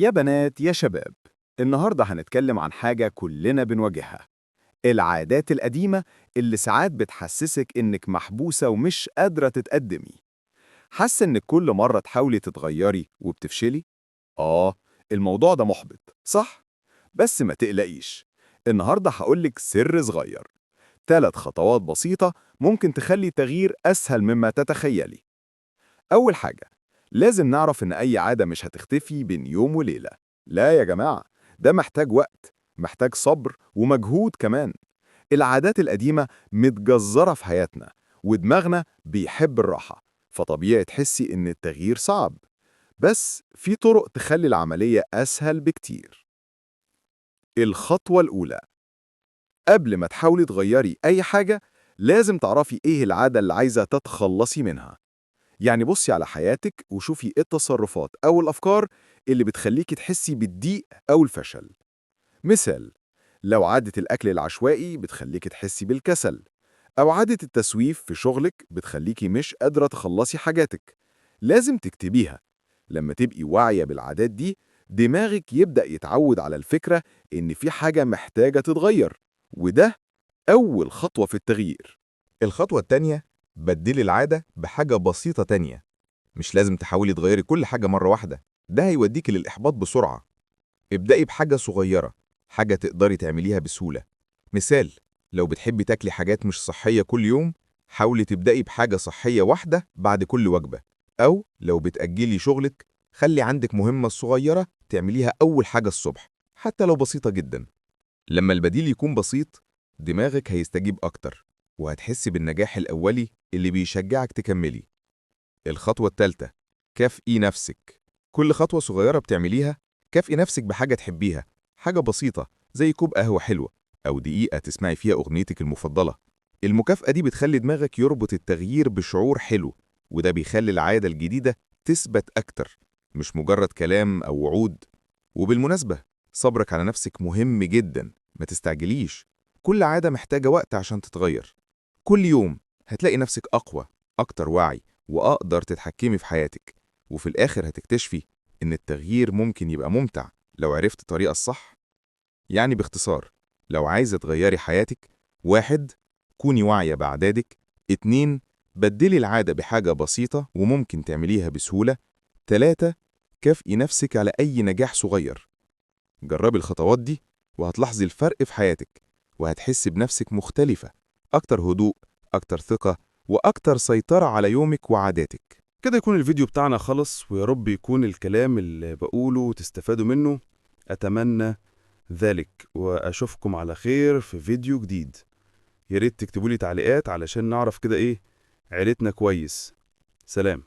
يا بنات يا شباب، النهاردة هنتكلم عن حاجة كلنا بنواجهها: العادات القديمة اللي ساعات بتحسسك إنك محبوسة ومش قادرة تتقدمي. حاسة إنك كل مرة تحاولي تتغيري وبتفشلي؟ آه، الموضوع ده محبط، صح؟ بس ما تقلقيش، النهاردة هقولك سر صغير، 3 خطوات بسيطة ممكن تخلي التغيير أسهل مما تتخيلي. أول حاجة، لازم نعرف إن أي عادة مش هتختفي بين يوم وليلة. لا يا جماعة، ده محتاج وقت، محتاج صبر ومجهود كمان. العادات القديمة متجذرة في حياتنا، ودماغنا بيحب الراحة، فطبيعي تحسي إن التغيير صعب. بس في طرق تخلي العملية أسهل بكتير. الخطوة الأولى، قبل ما تحاولي تغيري أي حاجة، لازم تعرفي إيه العادة اللي عايزة تتخلصي منها. يعني بصي على حياتك وشوفي إيه التصرفات أو الأفكار اللي بتخليكي تحسي بالضيق أو الفشل. مثال، لو عادة الأكل العشوائي بتخليكي تحسي بالكسل، أو عادة التسويف في شغلك بتخليكي مش قادرة تخلصي حاجاتك، لازم تكتبيها. لما تبقي واعية بالعادات دي، دماغك يبدأ يتعود على الفكرة إن في حاجة محتاجة تتغير، وده أول خطوة في التغيير. الخطوة التانية، بدلي العادة بحاجة بسيطة تانية. مش لازم تحاولي تغيري كل حاجة مرة واحدة، ده هيوديكي للإحباط بسرعة. ابدأي بحاجة صغيرة، حاجة تقدري تعمليها بسهولة. مثال، لو بتحبي تاكلي حاجات مش صحية كل يوم، حاولي تبدأي بحاجة صحية واحدة بعد كل وجبة. أو لو بتأجلي شغلك، خلي عندك مهمة صغيرة تعمليها أول حاجة الصبح، حتى لو بسيطة جدا. لما البديل يكون بسيط، دماغك هيستجيب أكتر، وهتحسي بالنجاح الأولي اللي بيشجعك تكملي. الخطوة الثالثة، كافئي نفسك. كل خطوة صغيرة بتعمليها، كافئي نفسك بحاجة تحبيها، حاجة بسيطة زي كوب قهوة حلوة أو دقيقة تسمعي فيها أغنيتك المفضلة. المكافأة دي بتخلي دماغك يربط التغيير بشعور حلو، وده بيخلي العادة الجديدة تثبت أكتر، مش مجرد كلام أو وعود. وبالمناسبة، صبرك على نفسك مهم جدا، ما تستعجليش. كل عادة محتاجة وقت عشان تتغير. كل يوم هتلاقي نفسك أقوى، أكتر وعي، وأقدر تتحكمي في حياتك. وفي الآخر هتكتشفي إن التغيير ممكن يبقى ممتع لو عرفت الطريقة الصح. يعني باختصار، لو عايزة تغيري حياتك: 1، كوني واعية بعاداتك. 2، بدلي العادة بحاجة بسيطة وممكن تعمليها بسهولة. 3، كافئي نفسك على أي نجاح صغير. جربي الخطوات دي وهتلاحظي الفرق في حياتك، وهتحسي بنفسك مختلفة، أكتر هدوء، أكتر ثقة، وأكتر سيطرة على يومك وعاداتك. كده يكون الفيديو بتاعنا خلص، ويا رب يكون الكلام اللي بقوله تستفادوا منه. أتمنى ذلك، وأشوفكم على خير في فيديو جديد. يا ريت تكتبوا لي تعليقات علشان نعرف كده إيه عيلتنا كويس. سلام.